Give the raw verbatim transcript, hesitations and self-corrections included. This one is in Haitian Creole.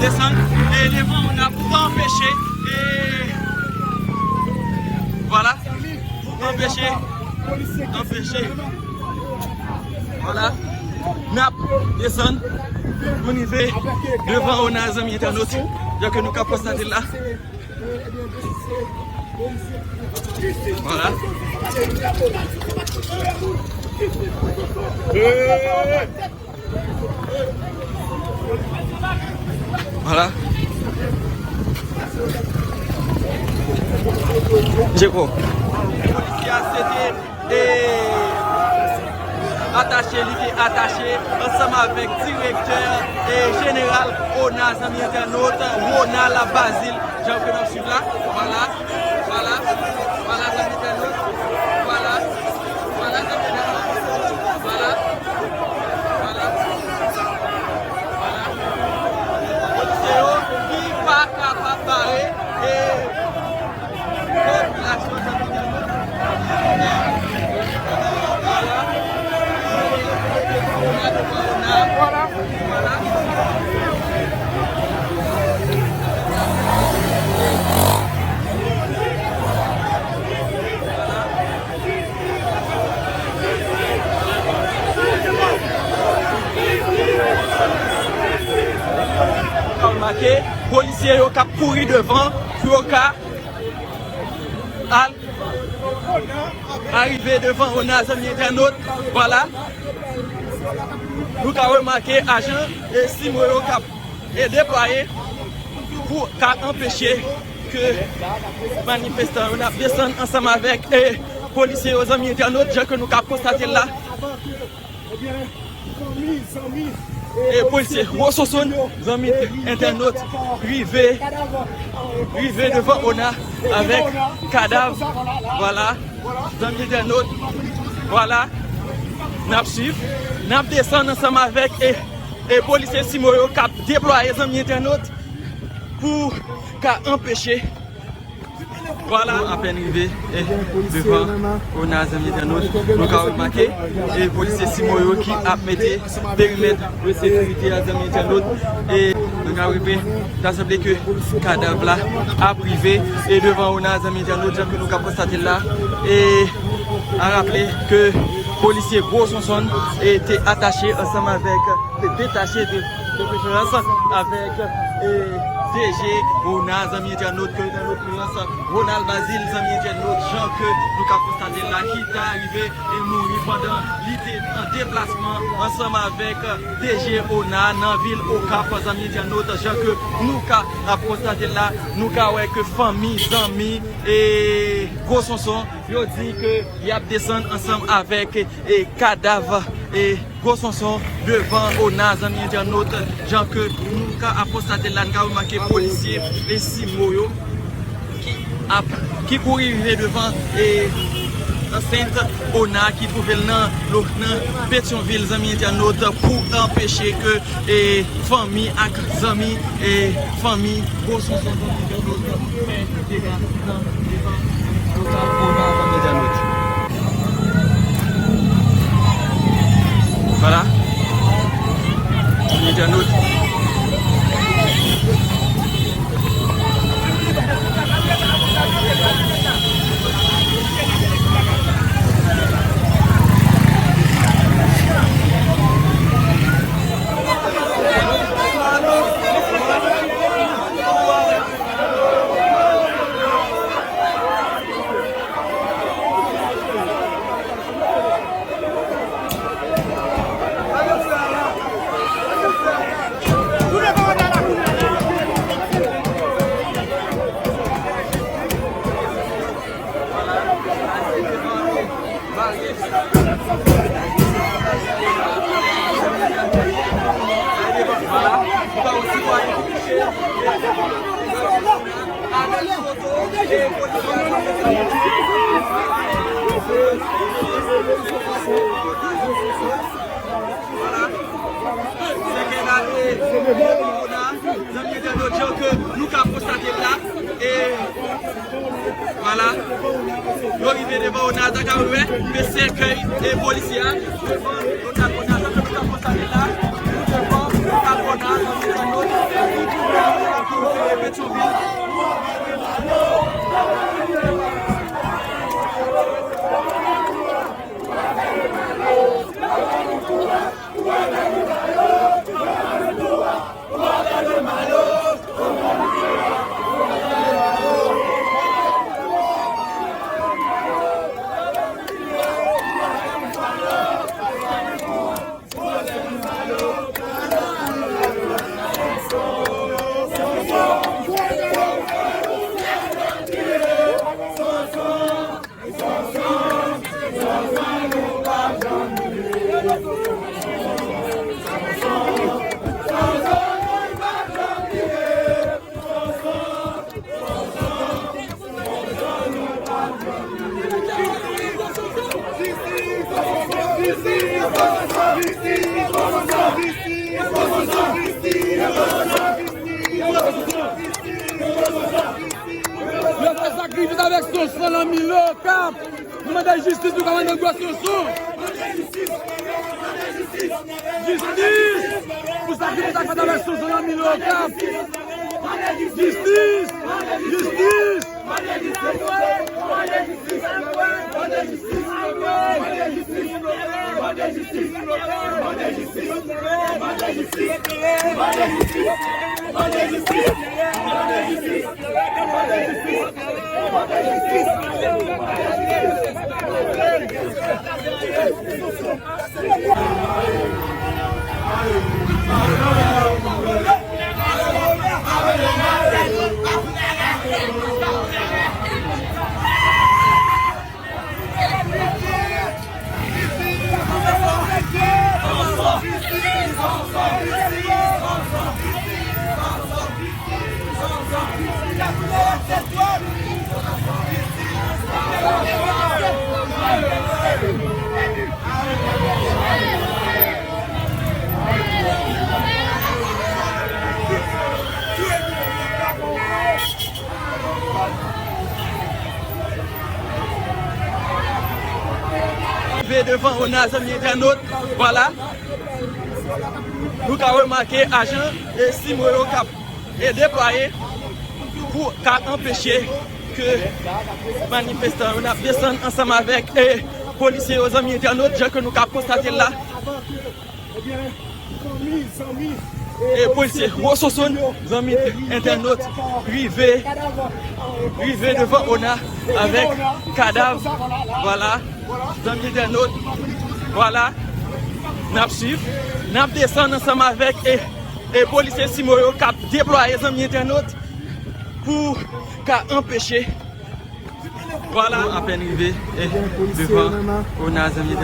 Desann e devan Ona pou anpeche e vwala, pou anpeche, anpeche. Vwala, n ap desann pou n rive devan Ona, zanmi entènot, jan ke nou ka konstate l la. Vwala. Vwala. Djeko. Polisye a se te e atache, li te atache ansanm avèk direktè e jeneral Ona, zanmi entènot, Ronald Bazile, jan ke n ap swiv la. Vwala, vwala, vwala, zanmi entènot, vwala, vwala, zanmi entènot, vwala, vwala, vwala. Polisye yo ki pa kapab bare e Remake polisye yo k ap kouri devan pou yo ka al arive devan Ona, zanmi entènot. Vwala. Nou ka remake ajan e simo yo k ap e deplwaye pou ka anpeche ke manifestan yo n ap desann ansanm avèk e polisye yo, zanmi entènot, jan ke nou ka konstate l la. E polisye Gwo Sonson, zanmi entènot, rive, rive devan Ona avèk kadav. Vwala, zanmi entènot, vwala, n ap swiv, n ap desann ansanm avèk e, e polisye simo yo k ap deplwaye, zanmi entènot, pou ka anpeche. Vwala, apèn rive e devan Ona, zanmi entènot, nou ka remake e polisye simo yo ki ap mete perimèt de sekirite a, zanmi entènot, e nou ka rive, ta sanble ke kadav la ap rive e devan Ona, zanmi entènot, jan ke nou ka konstate l la. E a raple ke polisye Gwo Sonson e te atache ansanm avèk, te detache de, de preferans avèk e D G Ona, zanmi entènot, ke nan lokilyans Ronald Bazile, zanmi entènot, jan ke nou ka konstate l la, ki ta rive e mouri pandan li te an deplasman ansanm avèk D G Ona nan vil Okap, zanmi entènot, jan ke nou ka ap konstate l la, nou ka wè ke fanmi, zanmi e Gwo Sonson, yo di ke y ap desann ansanm avèk e kadav e Gwo Sonson devan Ona, zanmi entènot, jan ke nou ka ap konstate la, n ka remake polisye e simo yo ki ap, ki kouri rive devan e ansent Ona ki twouve l nan, nan Petyonvil, zanmi entènot, pou anpeche ke e fanmi ak zanmi e fanmi Gwo Sonson, zanmi entènot, fè dega nan devan Ona, zanmi entènot. Vwala. Zanmi entènot. Vwala. Sèkèy la, e, zanmi entènot, jan ke nou ka konstate l la, e, vwala, yo rive devan Ona, zak a wè, men sèkèy e polisye a, devan Ona, Ona, jan ke nou ka konstate l la, nou devan Ona, zanmi entènot, nou twouve Ki fèt avèk Sonson nan Milo Kap. Nou mande jistis pou kòmandan Gwo Sonson. Jistis pou sa ki fèt avèk Sonson nan Milo Kap. Jistis! Jistis! Rive devan ona, zanmi entènot, vwala. Nou ka remake ajan e simo yo k ap e deplwaye pou ka anpeche ke manifestan yo n ap desann ansanm avèk e polisye yo, zanmi entènot, jan ke nou ka ap konstate l la. E polisye Gwo Sonson, zanmi entènot, rive, rive devan ona avèk kadav. Vwala, zanmi entènot, vwala, n ap swiv, n ap desann ansanm avèk e, e polisye simo yo k ap deplwaye, zanmi entènot, pou ka anpeche. Vwala, apèn rive e devan ona, zanmi entènot.